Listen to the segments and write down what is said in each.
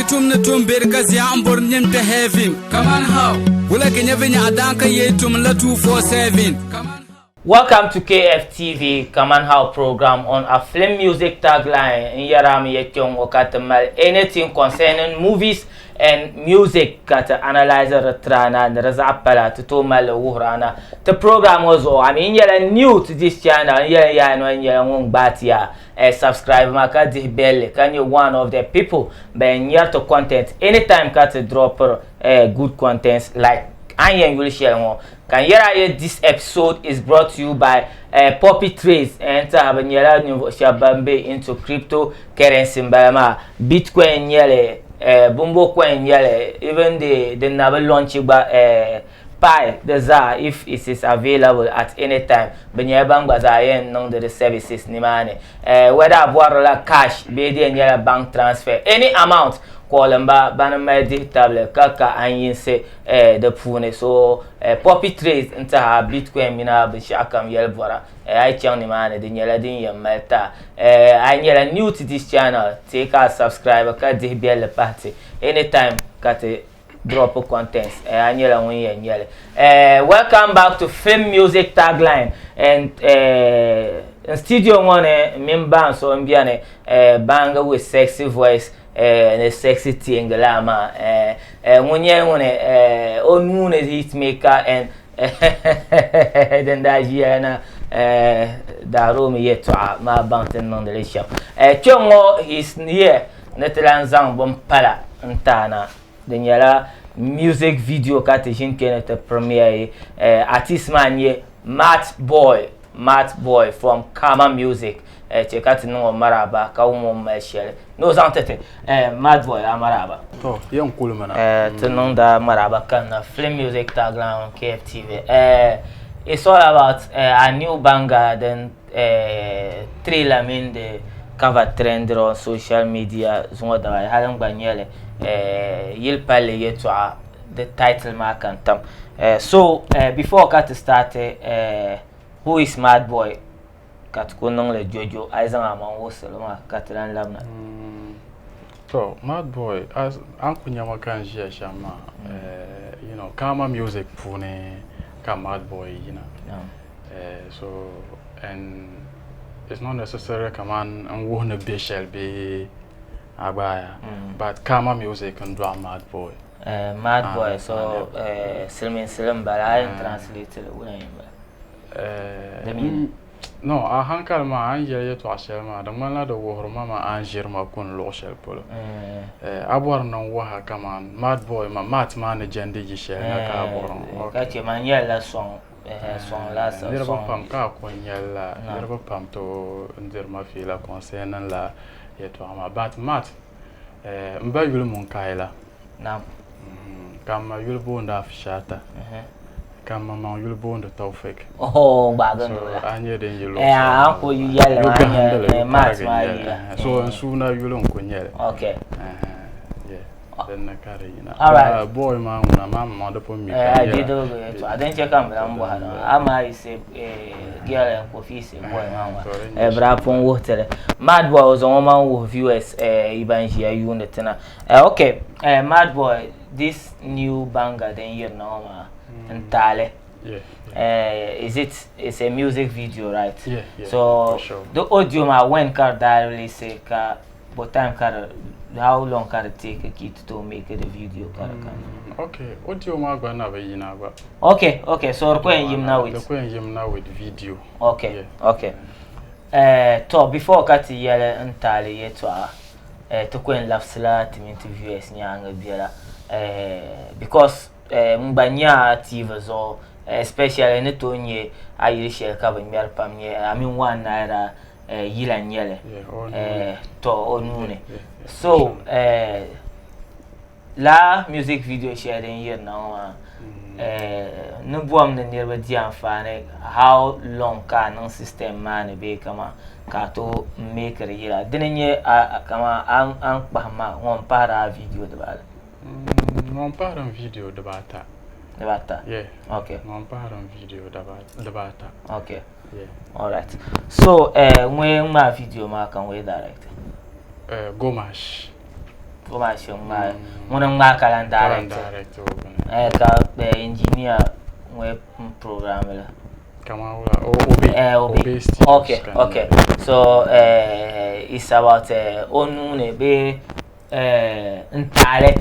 tum ni tum beri ka zia n bori nyin kpe heaven. Kaman how? Wula ka nya vinyaɣu daan ka yee tum la 247. Kaman how? Welcome to KFTV Kaman How program on our film music tagline n yɛra mi yɛ kpɛŋ ŋɔ ka ti mali anything concerning movies and music ka ti analyze di tirana ni di zaɣa pala ti tooi mali li wuhira na ti program ŋɔ zuɣu. I mean n nyɛla new to this channel, n yɛla yaa n nyɛla ŋun gbaai ti ya subscribe ma ka dihi belli ka nyɛ one of the people ban nyɛri ti content anytime ka ti drop good contents like an yɛn yuli shɛli ŋɔ ka n yɛra ye. This episode is brought to you by Poppy Trades. N tiɛha bi nyɛla ninvuɣu shɛba ban be into cryptocurrency n bala maa, Bitcoin nyɛli, Bumbo coin nyɛli, even the din na bi launch gba, Pi di zaa, if it is available at any time, bi nyɛla ban gba zaa yɛn niŋdi di services nimaani, whether a bɔrila cash bee di yɛn nyɛla bank transfer, any amount kɔɔlimba bani mali dihi tabili ka ka an yinsi di puuni. So Poppy Trades n tiɛha Bitcoin mini a binshaɣu kam yɛli bɔra, a yi chaŋ nimaani, di nyɛla din yɛn mali ta. A yi nyɛla new to this channel, ti ka subscribe ka dihi belli pahi ti anytime ka ti drop contents, a nyɛla ŋun yɛn nyɛli. Welcome back to Film Music Tagline, and in studio ŋɔ ni min baan so n biɛni, baanga with sexy voice ni sexy tiɛngi laa maa, ŋun nyɛ ŋuni o nuu ni hit maker and din daa ʒiya na daaroomi yɛltɔɣa maa baŋ ti niŋdili shɛm. Kpɛŋ ŋɔ he's here ni ti lan zaŋ bin pala n taana. Di nyɛla music video ka ti ʒini kpɛ ni ti premiere. Artist maa nyɛ Matt Boy, Matt Boy from Karma Music. Chɛ ka ti niŋ o maraba ka wum o mali shɛli ni o zaŋ ti ti. Matt Boy, a maraba. To, yɛn kuli mana. Ti niŋda maraba kanna Film Music Tagline on KFTV. It's all about a new banger, then trailer mini the cover trend on social media zuŋɔ daba hali n gba nyɛli yili palli yɛltɔɣa, the title maa kan tam. So before ka ti start, who is Mad Boy? Ka ti ku niŋli jojo, a yi zaŋ amaŋ wuhi salo maa ka ti lan labina. To, Mad Boy, as an ku nyama ka n ʒiya shɛm maa, Karma Music puuni ka Mad Boy yina. So and it's not necessary kaman n wuhi ni bɛ shɛli bee agbaya, but Karma Music n dɔɣi Mad Boy. Mad Boy, so silimiinsili n bala, a yɛn translate li wula yin bala? The meaning? No, a hankali maa, an yɛli yɛltɔɣa shɛli maa, di ŋmanila di wuhiri ma maa an ʒiri ma kuni luɣ shɛli polo. A bɔri ni n wuha kaman Mad Boy ma Mat maa ni jɛndi yi shɛli na ka a bɔri ŋɔ. Ka chɛ man nyɛlila sɔŋ sɔŋ laasabu. Niriba sɔŋ. Pam ka a ko nyɛlila niriba pam to n diri ma fiila concerning la yɛltɔɣa maa, but Mat, n ba yuli Munkaila. Ka n ma yuli booni Afishata, ka n ma maŋ yuli booni Taufik. Oh, gbaagi. So a nyɛ din yi luɣ an ku yɛli yu maa gahindili, nyɛ yu Mat karigi maa n-nyɛli. yiya. So n suuna yuli n ku nyɛli. Yeah, din ni ka di yina. Alright. Boy maa ŋuna maa maŋ di pun mi ka A n yɛla. bidibgi yɛltɔɣa din chɛ ka n bi lan bɔhiri maa, amaa yi say girl and kofi say boy maa ŋɔ. To din bɛ daa pun wuhi tili Mad Boy, o zaŋ o maŋ wuhi viewers yi ban ʒiya yuundi tina. Okay, Mad Boy, this new banger din yirina ŋɔ maa n taali, is it, it's a music video, right? Yeah, So for sure. the audio maa, when ka di daa release, ka what time ka di, how long ka di take ki to make the video ka di kan? Okay, audio maa gba na bi yina gba. Okay, so di ko yɛn yim na Di with ko yɛn yim na with video. Okay. Yeah. Okay, to before ka ti yɛli n taali yɛltɔɣa, ti ko yɛn labisila ti mini ti viewers nyaanga biɛla, because n gba nya TV zuɣu, especially ni tooi nyɛ a yili shɛli ka bi ŋmɛri pam nyɛ, I mean, 1 Naira yila n nyɛli. Yeah, o To o nuuni. Yeah, So la music video shɛli din yirina ŋɔ maa, ni bom ni niriba di anfaani, how long ka a niŋ system maa ni bee kama ka a tooi mekiri yila dini nyɛ a kama an kpahim maa ŋɔ n pahiri a video dibaala? Ŋɔ n pahiri n video dibaata. Dibaata? Yeah. Okay. Ŋɔ n pahiri n video dibaata. Okay. Yeah. Alright, so ŋun ŋmaa video maa ka ŋun direct? Gomash. O maa shee ŋmaai ŋuni n ŋmaai ka lan direct eh ka engineer ŋun program li. Kaman wula Obe eh Obe okay okay so eh it's about o nuuni bee eh n taali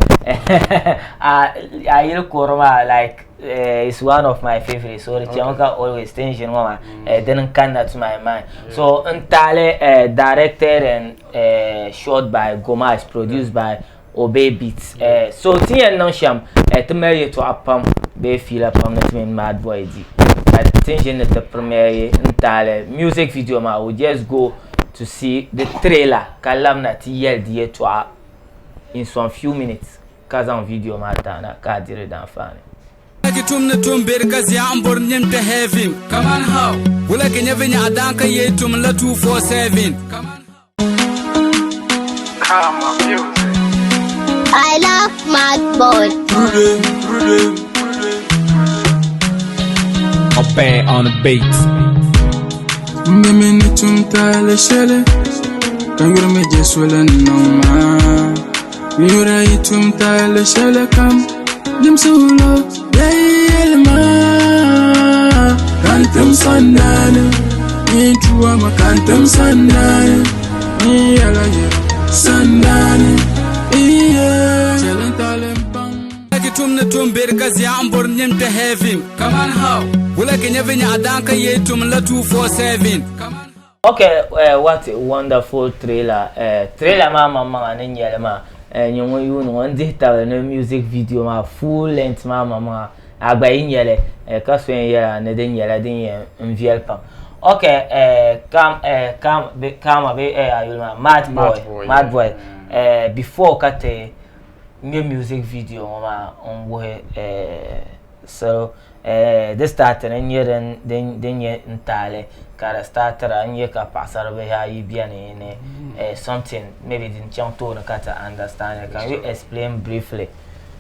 a yili kuri maa like it's one of my favorite so di chɛmi ka always ti ni ʒini ŋɔ maa dini n kanna to my mind so n taali directed and shot by Gomez produced by Obey Beats so ti yɛn niŋ shɛm ti mali yɛltɔɣa pam bee fiila pam ni ti mini Mad Boy di ka ti ni ʒini ni ti premiere n taali music video maa we just go to see the trailer ka labina ti yɛli di yɛltɔɣa in some few minutes ka zaŋ video maa taana ka a diri di anfaani. Ki tum ni tum beri ka zia n bori nim kpɛ heaven. Kaman how? Wula ki nyɛ vinyɛɣu daan ka yee tum la 247. Kaman how? Karma music. I love Mad Boy. A band on the beat. Mimi ni tum taali shɛli ka yuri mi je soli n-niŋ maa. Yura yi tum taali shɛli kam limsi wulo bee yi yɛli maa. Ka n tim sandaani n tuwa ma ka n tim sandaani n yɛla yɛla sandaani iye. Chɛli n taali m paŋ. Ki tum ni tum beri ka zia n bori nim kpɛ heaven. Kaman how? Wula ki nyɛ vinyɛɣu daan ka yee tum la 247. Kaman how? Okay, what a wonderful trailer. Trailer maa maŋmaŋa ni nyɛli maa nyɛ ŋun yuuni ŋɔ n dihi tabili ni music video maa full length maa maŋmaŋa a gba yi nyɛli ka so yɛn yɛla ni di nyɛla din yɛn n viɛli pam. Okay, kam kam kama bee a yuli maa Mad Boy, Mad Boy. Before ka ti ŋmɛ music video ŋɔ maa n wuhi salo di startiri n nyɛ din nyɛ n taali ka di startira n nyɛ ka paɣasari bihi ayi biɛni ni something maybe din chaŋ tooni ka ti understand it. Can you explain briefly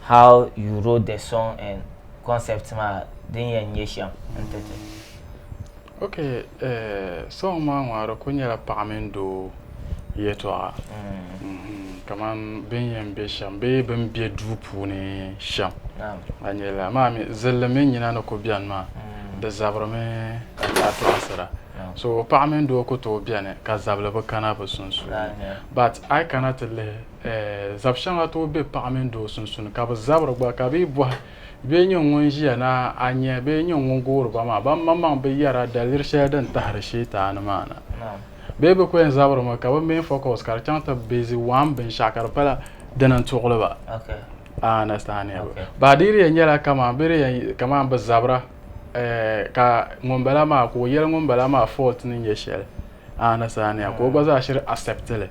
how you wrote the song and concept maa din yɛn nyɛ shɛm n ti ti? Okay, song maa ŋɔ di kuli nyɛla paɣa mini doo yɛltɔɣa kaman bɛ ni yɛn be shɛm bee bɛ ni be duu puuni shɛm a nya li amaa mi zilli mini nyina ni kuli beni maa di zabirimi ka tɔɣisira so paɣa mini doo ku tooi beni ka zabili bi kana bɛ sunsuuni but a yi kana ti lihi zab shɛŋa tooi be paɣa mini doo sunsuuni ka bɛ zabiri gba ka bɛ yi bɔhi Bee nyin ŋun ʒiya na a nya bee nyin ŋun goori ba maa, ban maŋmaŋ bi yɛra daliri shɛli din tahiri Shiitaani maa na. Bee bɛ ku yɛn zabirimi ka bɛ main focus ka di chaŋ ti busy one binshɛɣu ka di pala dini n-tuɣili ba. A understand ya? Ba di di yɛn nyɛla kaman bɛ di yɛn kaman bɛ zabira ka ŋunbala maa ka o yɛli ŋunbala maa fault ni nyɛ shɛli. A understand ya? Ka o gba zaa shiri accept li.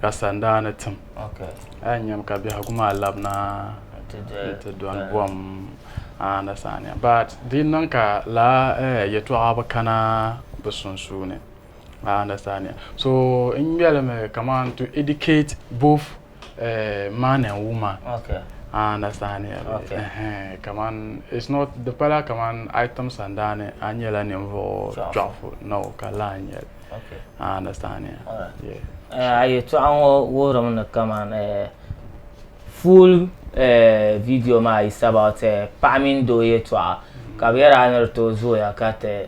Ka sandaani tim. A yɛn nyami ka biɛhigu maa labina nti dɔni bom a understand ya but di niŋ ka lala yɛltɔɣa bi kana bɛ sunsuuni a understand ya so n ŋmɛlimi kaman to educate both man and woman a understand ya kaman it's not di pala kaman a yi tim sandaani a nyɛla ninvuɣ chɔɣifu no ka lala n-nyɛli. I understand yeah. Yeah. A yɛltɔɣa ŋɔ wuhirimi ni kaman full video maa is about paɣa mini doo yɛltɔɣa ka bɛ yɛra ni di tooi zooya ka ti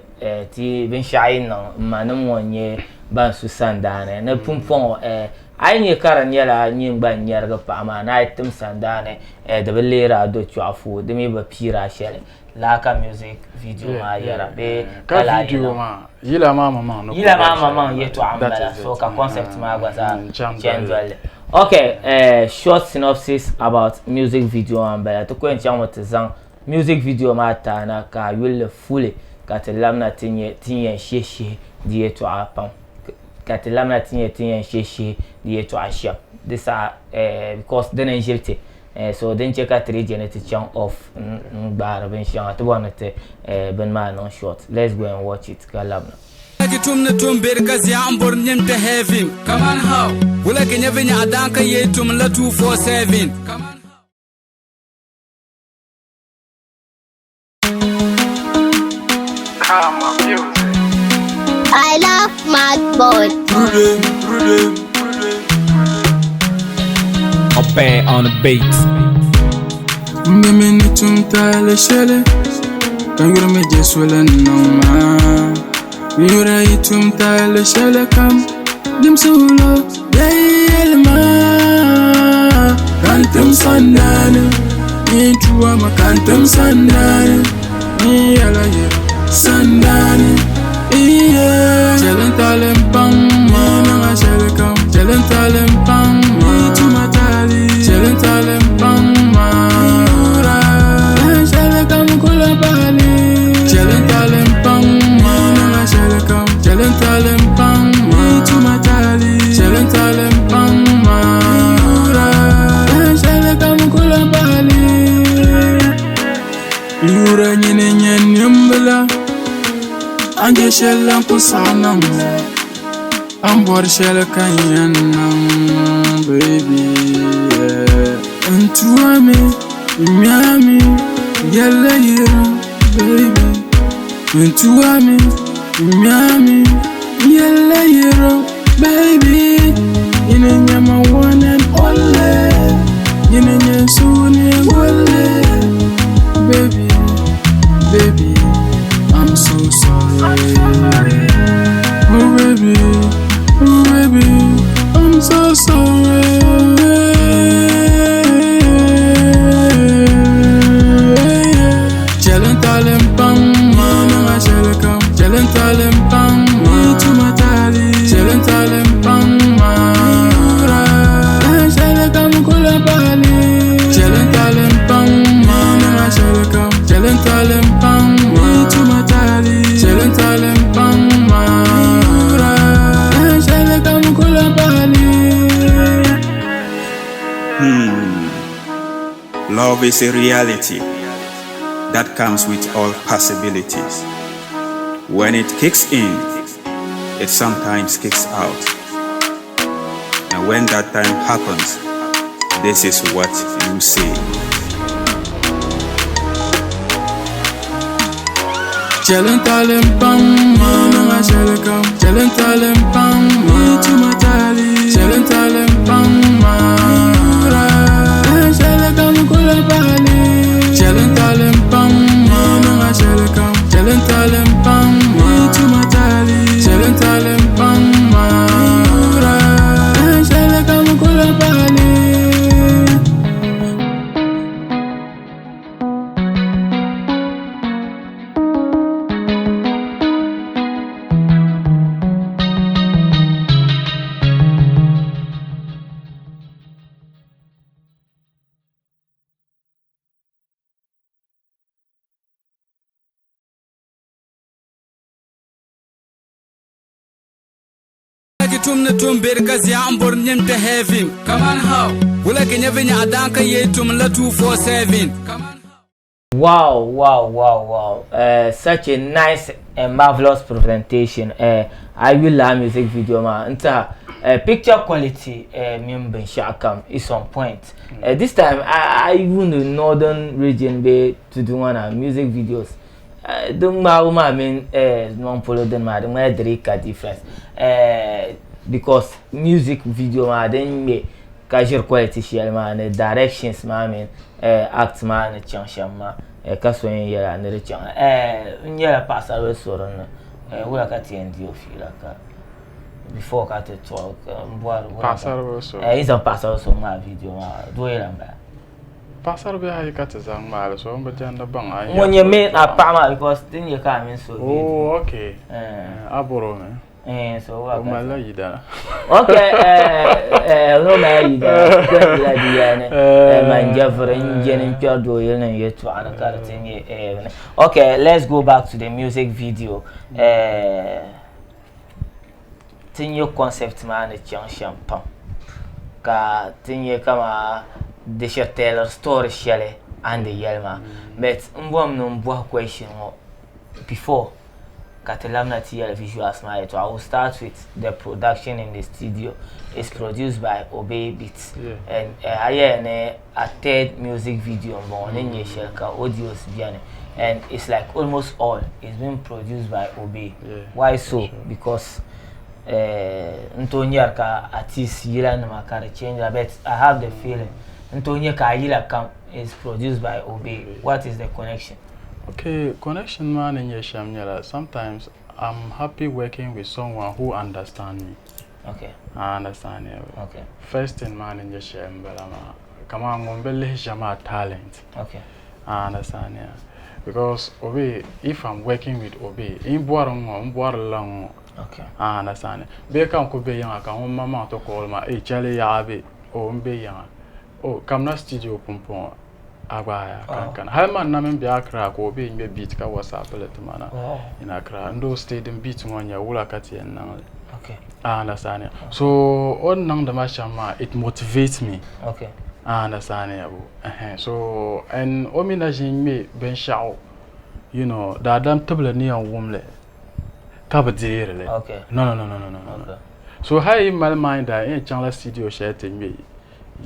ti binshɛɣu yi niŋ m ma nim ŋɔ n-nyɛ ban su sandaani ni pumpɔŋɔ a yi nya ka di nyɛla nyin gba n-nyɛrigi paɣa maa ni a yi tim sandaani di bi leeri a do chɔɣifu di mi bi piiri a shɛli. Laa ka music video maa yɛra bee ka video maa yila maa maŋmaŋ ni yila maa maŋmaŋ yɛltɔɣa n bala so ka concept maa gba zaa chani dolli okay short synopsis about music video maa n bala ti ku yɛn chaŋmi ti zaŋ music video maa taana ka a yuli li fully ka ti labina ti nyɛ ti ni yɛn shihi shihi di yɛltɔɣa pam ka ti labina ti nyɛ ti ni yɛn shihi shihi di yɛltɔɣa shɛm di saha because dini n ʒili ti So din chɛ ka 3G ni ti chaŋ off n gbaari binshɛŋa ti bɔri ni ti bini maa niŋ short. Let's go and watch it ka labina. Ki tum ni tum beri ka zia n bori nim kpɛ heaven. Kaman how? Wula ki nyɛ vinyɛɣu daan ka yee tum la 247. Kaman how? Karma music. I love Mad Boy. Bad on the beat. M bi mi ni tum taali shɛli ka yurimi je soli n-niŋ maa. N yura yi tum taali shɛli kam dimsi wulo bɛ yi yɛli maa. Ka n tim sandaani n tuwa ma ka n tim sandaani n yɛla yɛla sandaani iye. Chɛli n taali m paŋ ma niŋ a shɛli kam chɛli n taali m paŋ ma tuma taali chɛli n taali m paŋ ma yura shɛli kam kula baali chɛli n taali m paŋ ma niŋ a shɛli kam chɛli n taali m paŋ ma tuma taali chɛli n taali m paŋ ma yura shɛli kam kula baali yura nyini nyɛ nimbila an je shɛli la n ku saɣi niŋ an bɔri shɛli ka n yɛn niŋ baby yeah. N tuami n ŋmɛmi yɛlli yiri baby n tuami n ŋmɛmi yɛlli yiri baby nyini nyɛ my one and only nyini nyɛ suuni gulli baby baby I'm so sorry oh baby oh baby I'm so sorry Chɛli n taali m paŋ ma niŋ a shɛli kam chɛli n taali m paŋ ma tuma taali chɛli n taali m paŋ ma yura shɛli kam kula baali chɛli n taali m paŋ ma niŋ a shɛli kam chɛli n taali m paŋ ma tuma taali chɛli n taali m paŋ ma yura shɛli kam kula baali. Love is a reality that comes with all possibilities. When it kicks in, it sometimes kicks out. And when that time happens, this is what you see. Chɛli n taali m paŋ ma niŋ a shɛli kam chɛli n taali m paŋ ma tuma taali chɛli n taali m paŋ ma yura shɛli kam kula baali chɛli n taali m paŋ ma niŋ a shɛli kam chɛli n taali m paŋ ma tuma taali chɛli n taali m paŋ ma yura shɛli kam kula baali. Tum ni tum beri ka zia n bori nyɛm kpɛ heaven. Kaman how wula ka nyɛ vinyɛɣu daan ka yee tum la 247. Wow. Such a nice and marvelous presentation. I will la music video ma. Nta picture quality min binshɛɣu kam is on point. This time I even the northern region be to do one music videos. Din ŋmaabu maa mini nɔŋ polo dini maa di ŋmana diri ka difference. Because music video maa din ŋmɛ ka ʒiri quality shɛli maa ni directions maa mini act maa ni chaŋ shɛm maa ka so yɛn yɛla ni di chaŋ. N nyɛla paɣasaribili so dinni wula ka ti yɛn di o fiila ka before ka ti tuɣi n bɔri wula ka Paɣasaribili so. Yi zaŋ paɣasaribili so ŋmaai video maa doo yɛla n bala. Paɣasaribihi ayi ka ti zaŋ ŋmaali so n bi jɛndi baŋ a Ŋun nyɛ main a paɣa maa because din nyɛ ka a mini so Oh, okay. A bɔro mi. So wula O ka malila yidana. Okay, no ma yidana. Ko la di ya ni. Man javri n jeni n kpɛri doo yili ni yɛltɔɣa ni ka di ti nyɛ bini. Okay, let's go back to the music video. Ti nyɛ concept maa ni chaŋ shɛm pam ka ti nyɛ kama di shiri tailor story shɛli a ni di yɛli maa, but n bɔmi ni n bɔhi question ŋɔ before ka ti labina ti yɛli visuals maa yɛltɔɣa. We'll start with the production in the studio. It's produced by Obey Beats. And a yɛli ni a third music video n bɔŋɔ ni nyɛ shɛli ka audios biɛni, and it's like almost all is being produced by Obey. Why so? Because N tooi nyari ka artist yila nima ka di change but I have the feeling n tooi nya ka a yila kam is produced by Obey. What is the connection? Okay, connection maa ni nyɛ shɛm nyɛla sometimes I'm happy working with someone who understand me. Okay. I understand yeah. Okay. First thing maa ni nyɛ shɛli n bala maa kaman ŋun bi lihi ʒe maa talent. Okay. I understand yeah. Because Obey, if I'm working with Obey, n bɔri n ŋɔ, n bɔri la ŋɔ. Okay. I understand. Bee ka n ku be yiŋa ka ŋun maŋmaŋ ti call ma, Ei chɛli yaɣa be, oh m be yiŋa. Oh kamina studio pumpɔŋɔ a gba aya ka n kana. Hali man na mini be Accra ka o be ŋmɛ beat ka WhatsApp li ti ma na in Accra. N doo stay din beat ŋɔ n-nyɛ wula ka ti yɛn niŋ li. Okay. I understand. So o ni niŋdi ma shɛm maa it motivates me. Okay. I understand. So and o mi na ʒi n-ŋmɛ binshɛɣu you know daadam tibili ni yɛn wum li ka bi deeri li. Okay. No no no no no no. Okay. So hali yi mali mind a n yɛn chaŋla studio shɛli ti ŋmɛ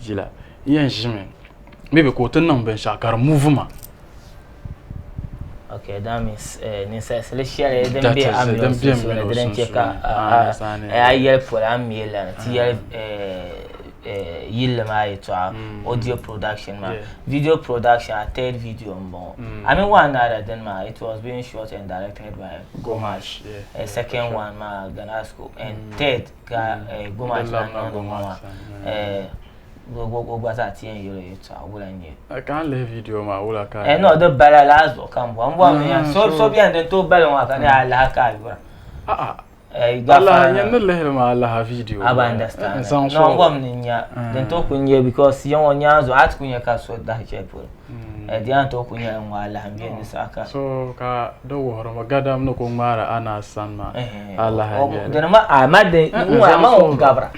yila n yɛn ʒimi maybe ka o ti niŋ binshɛɣu ka di move ma. Okay, that means ninsalisili shɛli din be a mini o sunsuuni di din chɛ ka a yɛli poli a ni mi la ni ti yɛli yilli maa yɛltɔɣa audio production maa video production a third video m-bɔŋɔ I mean one another dini maa it was being shot and directed by Gomash second one maa Ganasco and third ka Gomash lan niŋdi ŋɔ maa o gba zaa ti yɛn yɛl o yɛltɔɣa wula n-nyɛ Ka a lihi video maa wula ka Eh no di bala laa zuɣu ka n bɔri n bɔri mi ya so beni din tooi bali ŋɔ ka ni alaha ka a yura A'a Alaha nyɛ ni lihiri maa alaha video I understand no n bɔri ni n nya din tooi ku nyɛ because ya ŋɔ nyaanzuɣu a ti ku nya ka so dahi shɛli polo di yɛn tooi ku nyɛla ŋɔ alaha m-be di saha ka So ka di wuhirimi gadam ni ku ŋmaari a naa sani maa alaha n-nyɛ li. Dini maa a ma di ŋɔ a ma o gabira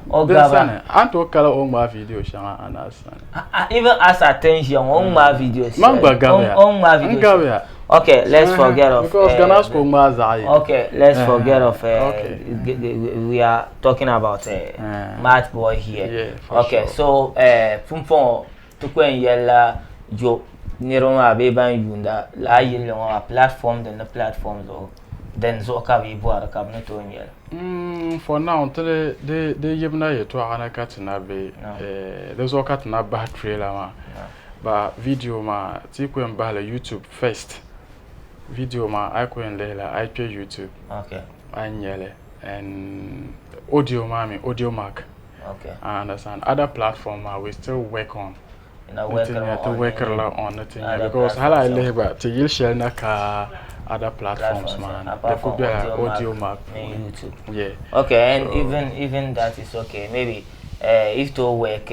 o gabira A ni tooi kali o ni ŋmaai video shɛŋa a naa sani. Even as at n ʒiya ŋɔ o ni ŋmaai video shɛli Man gba gabiya o ni ŋmaai video n gabiya Okay, let's forget of because Ghanasco ŋmaai zaɣ yini. Okay, let's forget of we are talking about Mad Boy here. Yeah, for Okay, sure. so pumpɔŋɔ ti ku yɛn yɛlila jo niriba maa bee ban yuunda lala yilli ŋɔ maa platform din ni platform zuɣu din zuɣu ka bɛ yi bɔri ka bɛ ni tooi nya li. For now ti di di yibina yɛltɔɣa ni ka ti na be di zuɣu ka ti na bahi trailer maa ba video maa ti ku yɛn bahili YouTube first video maa a yi ku yɛn lihila a yi kpe YouTube a ni nya li and audio maa mi Audiomack. Okay. I understand. Other platform maa we still work on. Na work on. Ti work la on ni ti nya other because hali a yi platforms. lihi gba ti yili shɛli na ka other platforms maa ni. Apart Di ku from bela audio audio mark mark ni puuni. YouTube. Yeah. Okay, and So- even even that is okay. Maybe if to work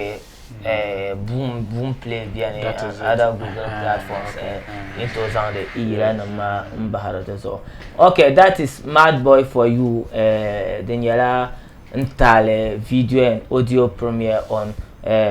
boom boom play beni That and is it. other Google platforms okay. In to zaŋdi i yila nim maa n bahiri di zuɣu. Okay, that is Mad Boy for you. Di nyɛla n taali video and audio premiere on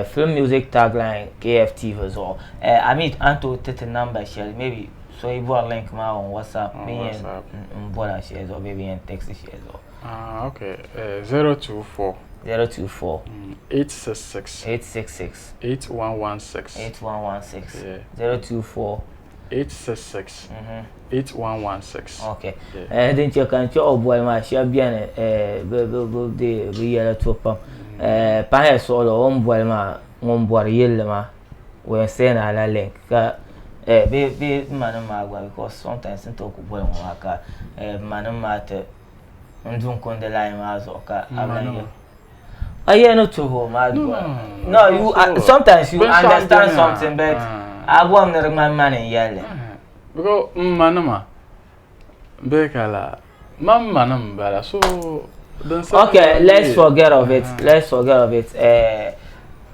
Film Music Tagline KFTV zuɣu. Amit, a ni tooi ti ti number shɛli maybe so yi bɔri link maa on WhatsApp On bɛ yɛn WhatsApp. n bɔra shɛli zuɣu bee bɛ yɛn text shɛli zuɣu. Ah, okay. 024 024 866 866 8116. 8116 Yeah. 024 866 8116. Okay. Yeah. Din chɛ ka n chɛ o boli maa shɛba beni bɛ bɛ bɛ de bɛ yɛla to pam. Pahiya suɣulo o ni boli maa ŋun bɔri yilli maa o yɛn send a la link ka bɛ bɛ manim maa gba because sometimes n tooi ku boli ŋɔ maa ka manim maa ti n du n kundi line maa zuɣu ka a bi lan yɛli. A yɛn ni tuhi o maa No, dua. no, No, you sometimes you Binshɛɣu understand beni a, something but ah. a bɔri ni di ŋmani mani n-yɛli li. Because n manima bee ka la man manim m-bala so din sa Okay, let's forget of it. Let's forget of it.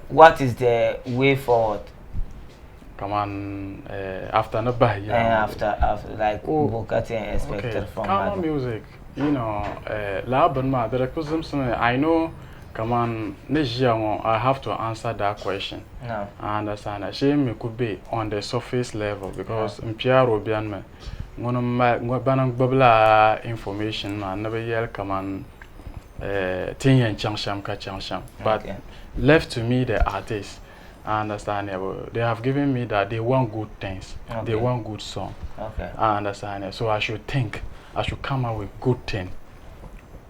What is the way forward? Kaman after ni bahi yila maa. After like Oh, bo ka ti yɛn expected okay. from Kama Madu? music, you know, lala bini maa di di ku zimsimi. I know kaman ni ʒiya ŋɔ I have to answer that question. No. I understand. Shee mi ku be on the surface level because n PRO beni mi ŋuni m-mali ŋɔ bana n-gbubi lala information maa ni bɛ yɛli kaman ti ni yɛn chaŋ shɛm ka chaŋ shɛm but Okay. left to me the artist I understand yeah, but they have given me that they want good things. Okay. They want good song. Okay. I understand yeah. So I should think. I should come out with good thing.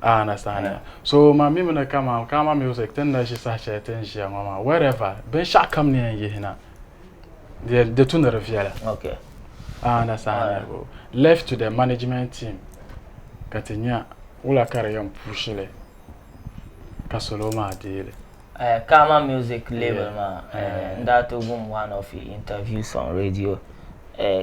I understand. Yeah. So ma mi mi kama kama music tin na ʒi saha shɛli tin ʒiya ŋɔ maa wherever binshɛɣu kam ni yɛn yihina di tu ni di viɛla. Okay. I understand. Yeah. Left to the management team ka ti nya wula ka di yɛn pushi li ka salo maa deei li. Karma Music label maa n daa ti wum one of your interviews on radio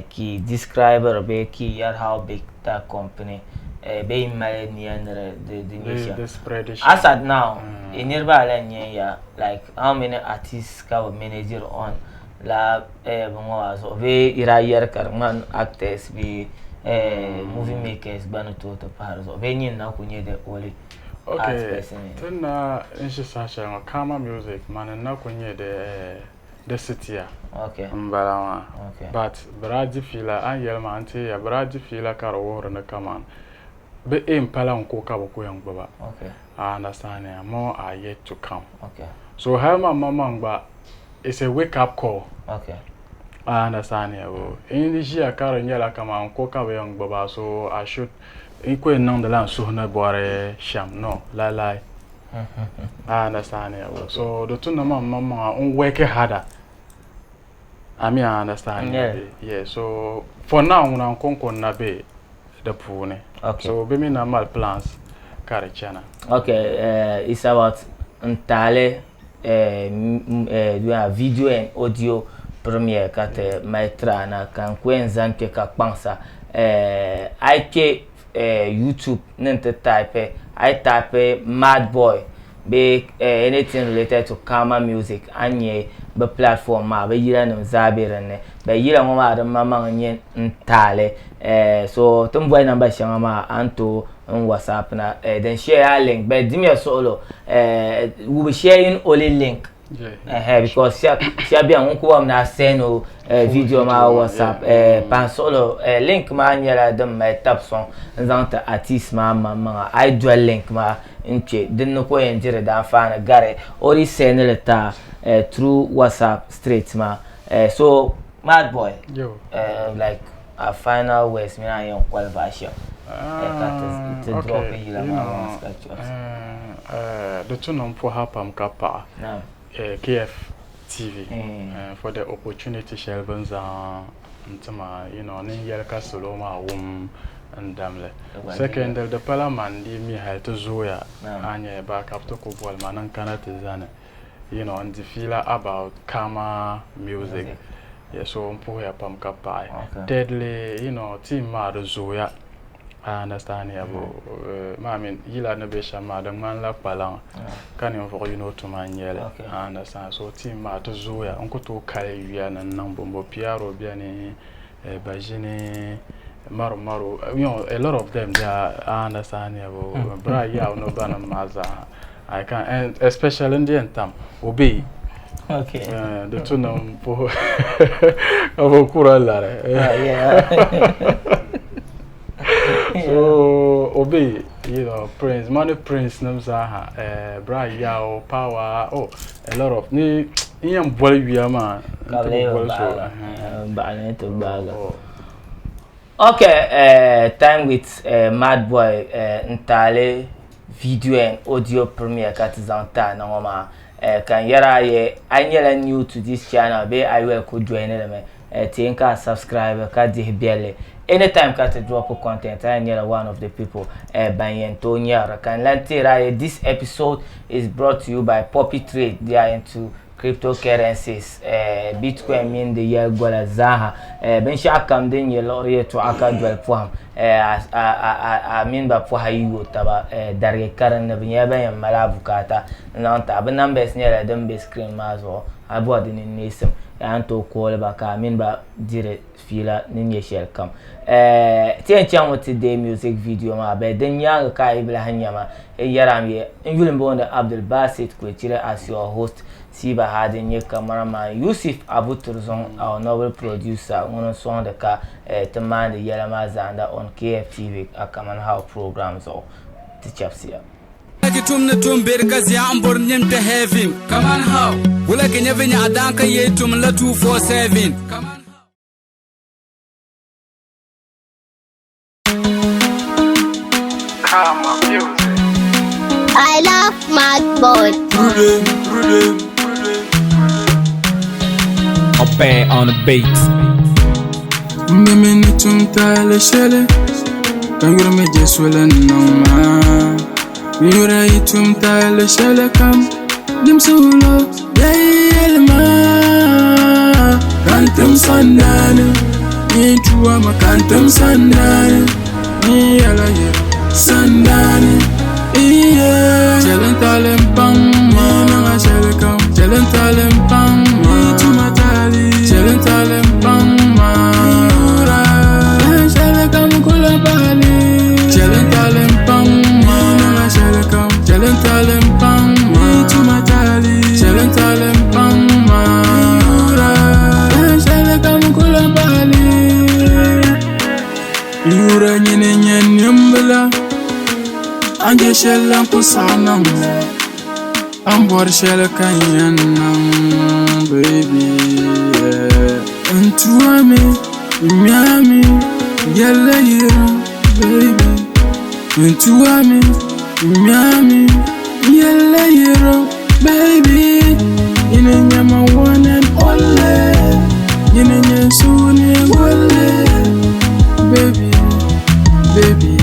ki describe bee ki yɛri how big that company bee yi mali niya ni di nyɛ shɛm. As at now yi niriba ala n-nyɛ ya like how many artists ka bi manage on la bini ŋɔ maa zuɣu bee yi daa yɛri ka di ŋmani actors bee movie makers gba ni tooi ti pahi di zuɣu bee nyin na kuli nyɛ the only Ok, ti ni na n-ʒi saha shɛli ŋɔ, Karma Music, mani n-na kuli nyɛ di sitiya m-bala maa. But bɛ daa di fiila, a ni yɛli maa n teei ya, bɛ daa di fiila ka di wuhiri ni kaman bɛ aim pala n ko ka bɛ ku yɛn gbuba. I understand ya, more are yet to come. So hali man maŋmaŋ gba, it's a wake up call. I understand ya, n ʒiya ka di nyɛla kaman n ko ka bɛ yɛn gbuba, so I should N ku yɛn niŋdila n suhu ni bɔri shɛm no lailai I understand ya so di tu ni man maŋmaŋa n work harder I mean I understand ya yeah so for now ŋuna n kɔŋko n na be di puuni so bɛ mi na mali plans ka di chana. Okay, it's about n taali video and audio premiere ka ti mali tiri a na ka n ku yɛn zani kpɛ ka kpaŋsa a yi kpɛ YouTube ni n ti taipi a yi taipi mad boy bee anything related to karma music a ni nyɛ bi platform maa bi yila nim zaa bɛ dinni bɛ yila ŋɔ maa di maŋmaŋ n nyɛ n taali so ti ni boli namba shɛŋa maa a ni tooi n WhatsApp na din share a link but dimiya suɣulo we will sharing only link because shɛba bɛni ŋun ku bɔmi ni a send o video maa WhatsApp pahi suɣulo link maa nyɛla din mali tabi sɔŋ n zaŋ ti artist maa maŋmaŋa a yi doli link maa n kpɛ din ni ka o yɛn diri di anfaani gari o di send li ti a through WhatsApp straight maa so mad boy like A final words mini a ni yɛn qualify shɛm ka ti drop yila maa once ka chɔsi. Di tu ni m puhi pam ka paɣi KF TV for the opportunity shɛli bɛ ni zaŋ n-ti ma you know ni n yɛli ka salo maa wum n damli. Secondly, di pala man di mi hali ti zooya a nya ba ka bɛ ti ku boli ma ni n kana ti zani you know n di fiila about karma music. Yeah, so n puhiya pam ka paɣi. Thirdly, you know, team maa di zooya. I understand ya bo. I mean, yila ni be shɛm maa di ŋmanila kpalaŋa ka ninvuɣ yino tuma n-nyɛ li. I understand. So team maa ti zooya. N ku tooi kali yuya ni n niŋ bɔmbɔ. PRO beni, Baʒini, Maru Maru, you know, a lot of them they are, I understand ya bo. Bra yaw no banim maa zaa. I can and especially n di yɛn tam obey. Okay. Di tu ni n puhi ka bi kura lari. So obey, you know, Prince, Money Prince nim zaaha, Bra Yao, Power, oh, a lot of ni n yɛn boli yuya maa n ti bi boli so. Baɣa ni ti gbaaga. Okay, time with Mad Boy n taali video and audio premiere ka ti zaŋ ti a na ŋɔ maa ka n yɛri a ye a nyɛla new to this channel bee a yoli ku join li mi ti ka a subscribe ka dihi belli anytime ka ti drop content a yɛn nyɛla one of the people ban yɛn tooi nyari ka n lan teeri a ye this episode is brought to you by Poppy Trade they are into Cryptocurrencies, Bitcoin mini di yɛligola zaaha, binshɛɣu kam din nyɛ liɣiri yɛltɔɣa ka doli pɔhim, a mini ba pɔha yi yo taba darigi karinli, bɛ nyɛla ban yɛn mali a bukaata n-zaŋ ti a. Bɛ numbers nyɛla din be screen maa zuɣu, a bɔri di ninneesim, a ni tooi call ba ka a mini ba diri fiila ni nyɛ shɛli kam. Ti yɛn chaŋmi ti deei music video maa bee din nyaaŋa ka a yi bi lahi nya ma n yɛri a mi n yuli m-booni Abdul Basit Kwechire as your host Siba Hadi n-nyɛ camera man Yusuf Abu Turzong our noble producer ŋuni n-sɔŋdi ka ti maandi yɛla maa zaanda on KFTV a Kaman How program zuɣu. Ti chɛbisiya. Ki tum ni tum beri ka zia n bori nim kpɛ heaven. Kaman how? Wula ki nya vinya dan ka ye tum la 247. Kaman how? Karma music. boy. A band on the beat. M mi ni tum taali shɛli ka yurimi je soli n-niŋ maa. Yura yi tum taali shɛli kam dimsi wulo bee yɛli maa. Ka n tim sandani ni tuwa ma ka n tim sandani ni yɛla yɛ sandani. Iye. Chɛli n taali m paŋ ma niŋa shɛli kam. Chɛli n taali m paŋ ma tuma taali. Chɛli n taali m paŋ ma yura. Shɛli kam kula baali. Chɛli n taali m paŋ ma niŋa shɛli kam. Chɛli n taali m paŋ ma tuma taali. Chɛli n taali m paŋ ma yura. Shɛli kam kula baali. Yura nyini nyɛ nimbila. An je shɛli la n ku saɣi niŋ An bɔri shɛli ka n yɛn niŋ baby yeah. N tuami n miami yɛlli yiri baby N tuami n miami yɛlli yiri baby Nyini nyɛ my one and only Nyini nyɛ suuni gulli baby baby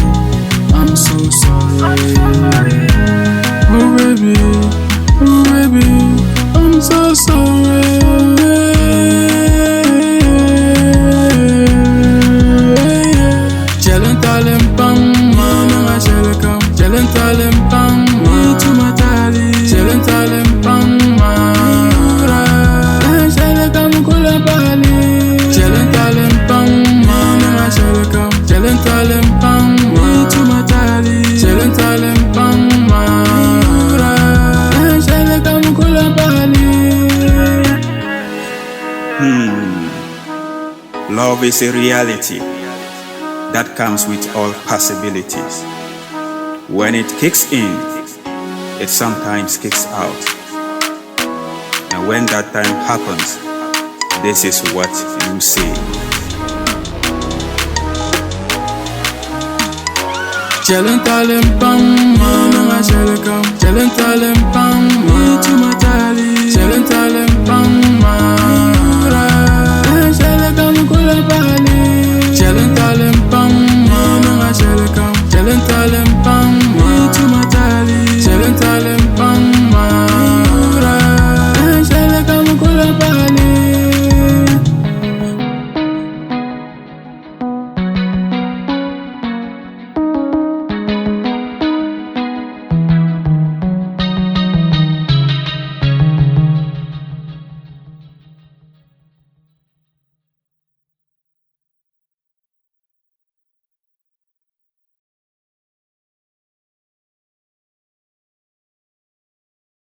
I'm so sorry. Oh baby, oh baby, I'm so sorry. Chɛli n taali m paŋ ma niŋa shɛli kam. Chɛli n taali m paŋ ma tuma taali. Chɛli n taali m paŋ ma yura. Shɛli kam kula baali. Chɛli n taali m paŋ ma niŋa shɛli kam. Chɛli n taali m paŋ ma tuma taali. Chɛli n taali m paŋ ma yura. Shɛli kam kula baali. Love is a reality that comes with all possibilities. When it kicks in, it sometimes kicks out. And when that time happens, this is what you see. Chɛli n taali m paŋ ma niŋa shɛli kam. Chɛli n taali m paŋ ma tuma taali. Chɛli n taali m paŋ